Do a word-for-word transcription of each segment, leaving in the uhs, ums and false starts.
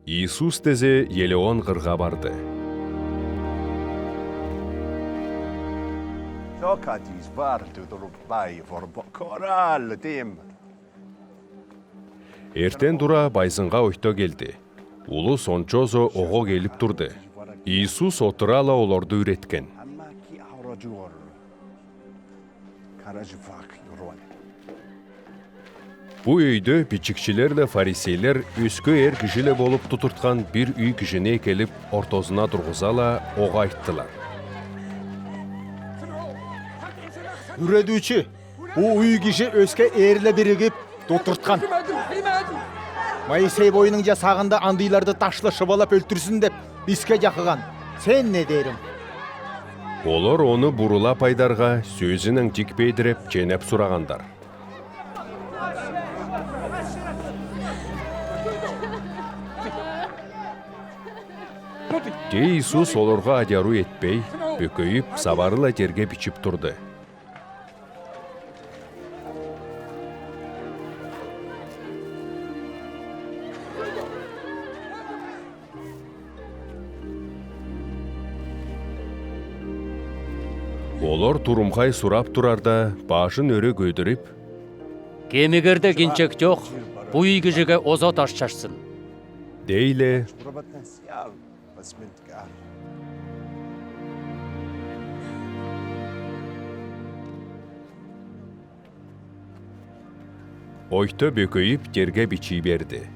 Иисус тезе елеон кырга барды. Эртен тура байзынга ойто келди. Улус ончозо ого келип турды. Иисус одырала олорду үйреткен. Бу өйдө бичикшилер ле фарисейлер өске эр кижи ле болуп тутурткан бир үй кижини экелип, ортозуна тургуза ла, ога айттылар: Үредүүчү, бу үй кижи өске эр ле биригип тутурткан. Моисей бойнуң жасагында андыйларды ташла шыбалап өлтүрзүн деп биске жакыган. Сен не дээриң? Олор ону бурулап айдарга, сөзүнен жикпейдиреп, ченеп сурагандар. Иисус олорга адяруу этпей, бөкөйүп, сабары ла жерге бичип турды. Олор турумхай сурап турарда, бажын өре көдүрүп: Кемигерде кинчек жок, бу үй кижиге озат аш шашсын, — дейле. Ойто бөкөйүп, жерге бичий берди.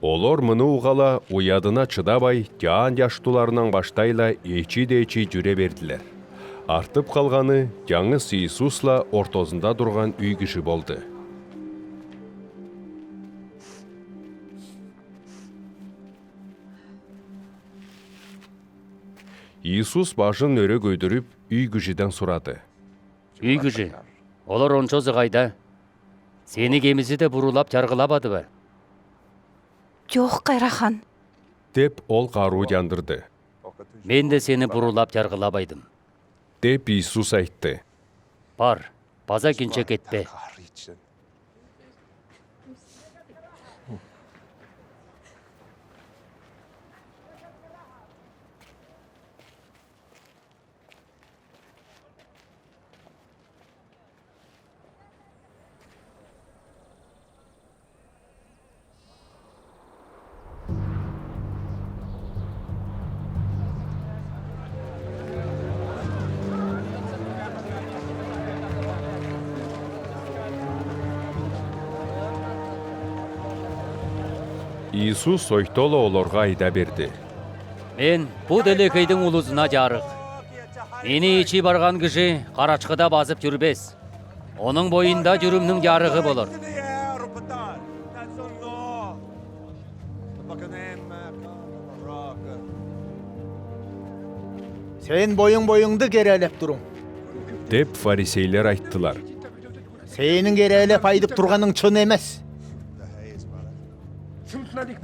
Олор муну угала, уядына чыдабай, жаан жаштууларындан баштай ла эчи-дечи жюре бердилер. Артып калганы жангыз Иисус ла ортозунда турган үй кижи болду. Иисус бажын өре көдүрүп, үй кижиден сурады: Үй кижи, олор ончозу кайда? Сени кемиси де бурулап жаргылабады ба? — Жок, кайрахан, — деп ол каруу жандырды. — Мен де сени бурулап жаргылабайдым, — деп Иисус айтты. — Бар, база кинчек этпе. Иисус ойто ла олорга айта берди: — Мен бу делегейдиң улузуна жарык. Мени ичи барган кижи карачкыда базып жүрбес. Онуң бойында журумнуң жарыгы болор. — Сен бойуң бойуңду керээлеп туруң, — деп фарисейлер айттылар. — Сениң керээлеп айтып турганың чын эмес.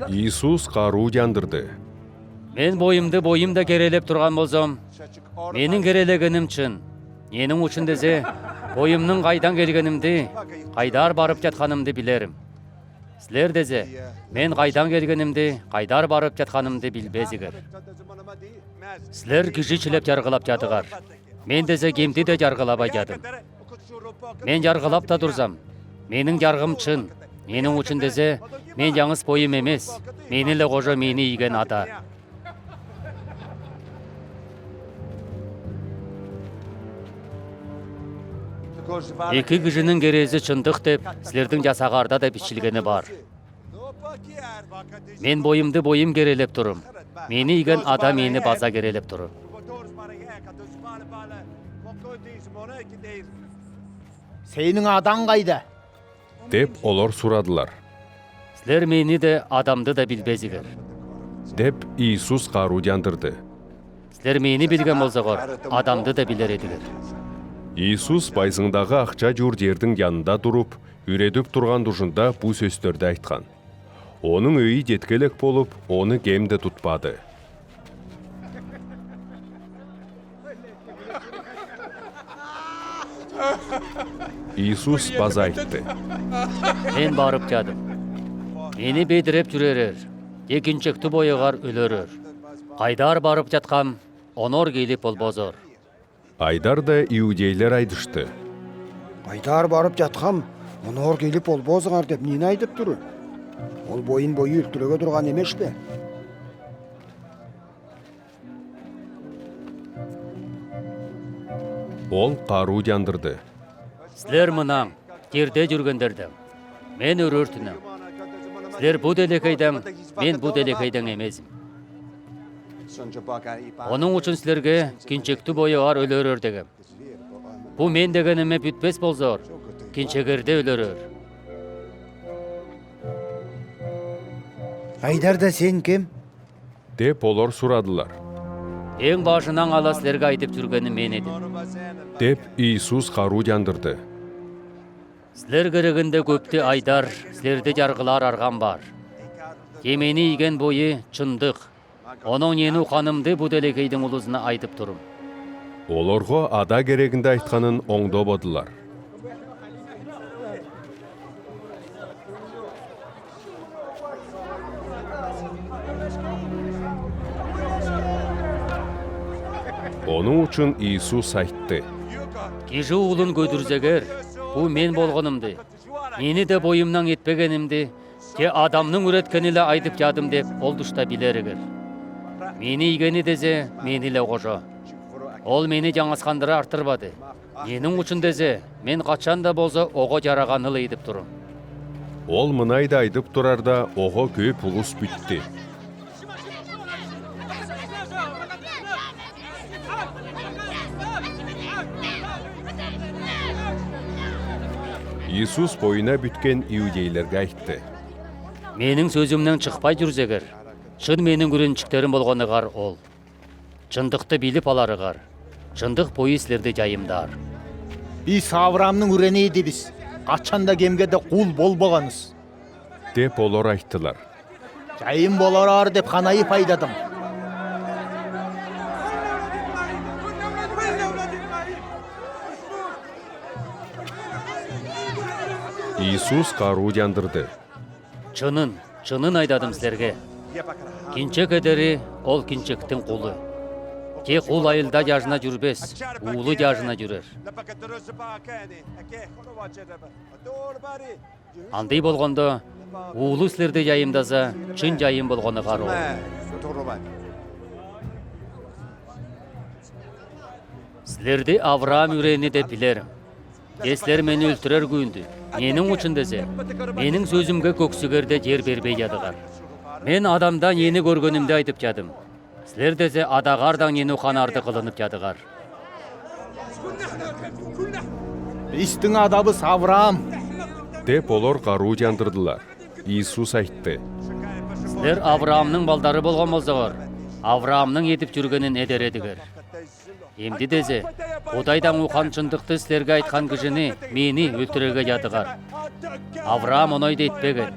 Иисус каруу жандырды: — Мен бойумду бойум да керээлеп турган болзом, мени керээлегеним чын. Ненің ӱчӱн дезе, бойымның кайдан келгенимди, кайдар барып чатханымды билерим. Силер дезе, мен кайдан келгенимди, кайдар барып чатханымды билбезигер. Силер кижи чилеп чарғылап чатығар. Мен дезе кимди де чарғылабай чадым. Мен чарғылап та турзам, менің чарғым чын. Ненің ӱчӱн дезе, мен чаңыс бойым эмес, мени ле кожа мени ийген Ада. Эки кижиниң кереези чындых деп силердиң часағаарда да бичилгени бар. Мен бойымды бойым кереелеп турым. Мени ийген Ада мени база кереелеп турар. Сениң Адаң кайда? — деп олар сурадылар. Силер мени де, Адамды да билбезигер, — деп Иисус каруу чандырды. Силер мени билген болзағар, Адамды да билер эдигер. Иисус байзыңдағы ахча чуур чердиң янында туруп, ӱредип турған тужында бу сөстерди айтхан. Оның өйү четкелек болып, оны кем де тутпады. Иисус база айтты: Мен барып чадым. Мени бедиреп тюререр, те кинчекти бойогар өлерер. Кайдар барып чаткам, онор келип болбозор. Айдар да иудейлер айдышты: «Кайдар барып чаткам, онор келип болбозор» деп нени айтып тур? Ол бойын бойы өлтиреге турган эмес пе? Ол каруу чандырды: «Силер мыннан, терде юргендерден, мен өрөртүнем. Силер бу делегейден, мен бу делегейден эмесим. Онынъ ушын силерге кинчекти бойогар өлерер дегем. Бу мен дегенимде битпес болзор, кинчегерде өлерер». «Айдар да, сен кем?» — деп олар сурадылар. «Энъ башыннан ала силерге айтып юргеним мен эдим», — деп Иисус каруу чандырды. «Силер керегинде кёпти айдар, силерди чаргылаар аргам бар. Те мени ийген бойы чындык. Онынъ нени уханымды бу делегейдинъ улузуна айтып турам». Оларга Ада керегинде айтканын оңдобадылар. Онынъ ушын Иисус айтты: «Кижи Уулун кёдюрзегер, бу мен болгынымды, мени де бойымнан этпегенимди, те Адамнынъ юреткени ле айтып чадым деп ол тушта билеригер. Мени ийгени дезе, мени ле кожо. Ол мени чаңгыскандыра артырбады. Ненинъ ушын дезе, мен качан да болза ога чараганы ле эдип турам». Ол мынай да айтып турарда, ога кёп улус битти. Иисус бойына биткен иудейлерге айтты: «Менинъ сёзюмнен чыкпай юрзегер, шын менинъ юреншиктерим болгыныгар ол. Чындыкты билип аларыгар, чындык бойы силерди чайымдаар». «Бис Авраамнынъ юрени эдибиз, качан да кемге де кул болбаганбыз», — деп олар айттылар. «Чайым боларар деп канайып айдадым». Иисус каруу чандырды: «Чынын, чынын айдадым силерге. Кинчек эдери, ол кинчектинъ кулу. Те кул айылда чажына юрбес, уулу чажына юрер». Андый болганда, уулу силерди чайымдаса, чын чайым болгоныгар ол. Силерди Авраам юрени деп билерим. Те силер мени ёлтюрер күүнде, ненинъ ушын дезе, менинъ сёзюмге кёксигерде чер бербей чадыгар. Мен Адамда нени кёргенимди айтып чадым. Силер дезе Адагар да нени уханарды кылынып чадыгар. «Бистинъ адабыз Авраам», — деп олар каруу чандырдылар. Иисус айтты: «Силер Авраамнынъ балдары болган болзогор, Авраамнынъ эдип юргенин эдер эдигер. Эмди дезе, Кудайдан ухан чындыкты силерге айткан кижини мени ёлтюреге чадыгар. Авраам оной да этпеген.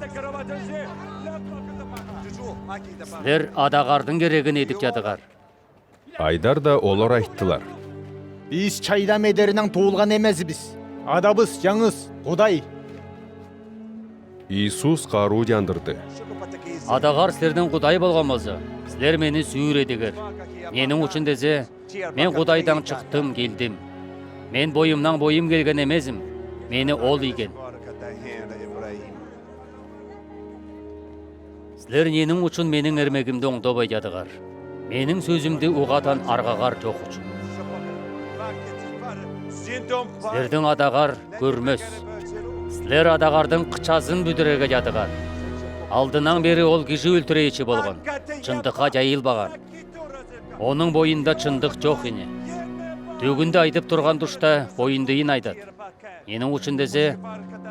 Силер Адагардынъ керегин эдип чадыгар». Айдар да олар айттылар: «Бис чайдам эдеринен туулган эмесбиз. Адабыз чаңгыс, Кудай». Иисус каруу чандырды: «Адагар силердинъ Кудай болган болза, силер мени сүүр эдигер. Ненинъ ушын дезе, мен Кудайдан чыктым, келдим. Мен бойымнан бойым келген эмесим, мени ол ийген. Силер ненинъ ушын менинъ эрмегимди оңдобай чадыгар? Менинъ сёзюмдю угатан аргагар чок ушын. Силердинъ Адагар кёрмес. Силер Адагардынъ кычазын бүдюреге чадыгар. Алдыннан бери ол кижи ёлтюрейши болган, чындыкка чайылбаган. Онынъ бойында чындык чок ийне. Төгүнди айтып турган тушта бойындыйын айтад. Ненинъ ушын дезе,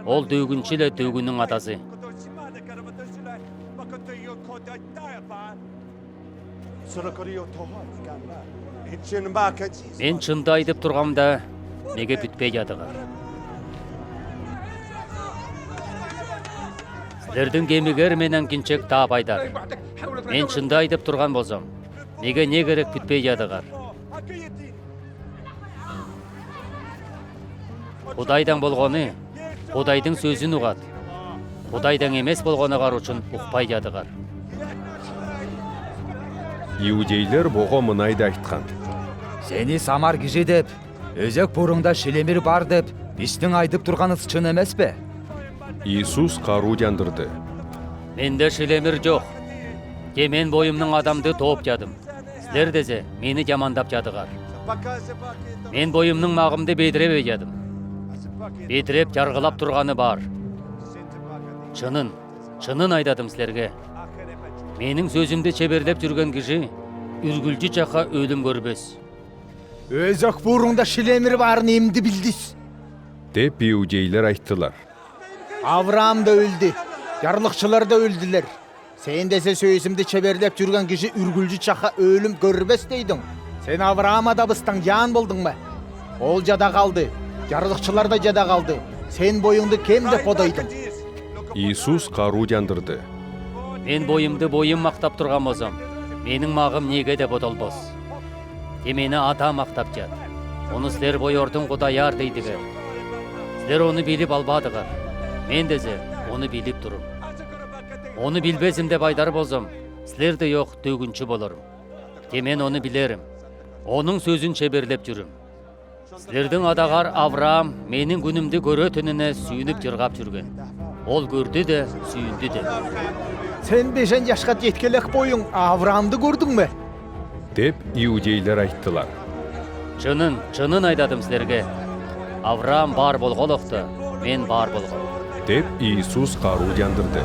ол төгүнши ле төгүннинъ адазы. Мен чынды айтып турганымда, меге бүтпей чадыгар. Силердинъ кемигер менен кинчек таап айдар. Мен чынды айтып турган болзам, меге не керек, бүтпей чадыгар. Кудайдан болганы Кудайдынъ сёзюн угад. Кудайдаң эмес болғаныдар учун ухпайчадыдар. Иудейлер буға мынайды айтхан: «Сени самар кижи деп, Өзек бурунда шилемир бар деп, бистиң айтып турғаныс чын эмеспе?» Иисус каруудяндырды: «Менде шилемир чох. Че мен бойымның адамды тоопчадым. Силер десе мени чамандапчадыдар. Мен бойымның мағымды бедиребейчадым. Бедиреп чарғылап турғаны бар. Чынын, чынын айтадым силерге. Менің сөзімді чеберлеп жүрген кижи үргүлчү чахха өлім көрбес». «Өзек бурунда шилемир барын эмді билдис?» — деп иудейлер айттылар. «Авраам да өлді, чарлықшылар да өлділер. Сен десе сөзімді чеберлеп жүрген кижи үргүлчү чахха өлім көрбес дейдің. Сен Авраам адабыстаң чаан болдың ба? Ол чада халды, чарлықшылар да чада халды. Сен бойыңды кем деп бодайдың?» Иисус каруудяндырды: «Мен бойымды бойым мақтап турған болзам, менің мағым неге де бодалбас. Че мени Ада мақтапчат. Оны силер бойордың Кудаяр дейдігер. Силер оны билип албадығар. Мен десе оны билип турым. Оны билбезім деп айдар болзам, силерде йох төгүнчү боларым. Че мен оны билерім. Оның сөзін чеберлеп жүрім. Силердің адағар Авраам менің күнімді көретініне сүйініп чырғап жүрген. Ол көрді де, сүйінді де». «Сен бежен чашха читкелек бойың Авраамды көрдің бе?» — деп иудейлер айттылар. «Чынын, чынын айтадым силерге. Авраам бар болғалыхта, мен бар болғам», — деп Иисус каруудяндырды.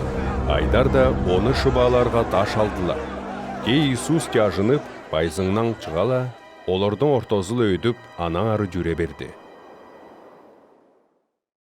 Айдар да оны шыбааларға таш алдылар. Че Иисус чажынып, пайзыңнаң чыға ла, олардың ортозы-ла өтіп, аннаңар чюре берді.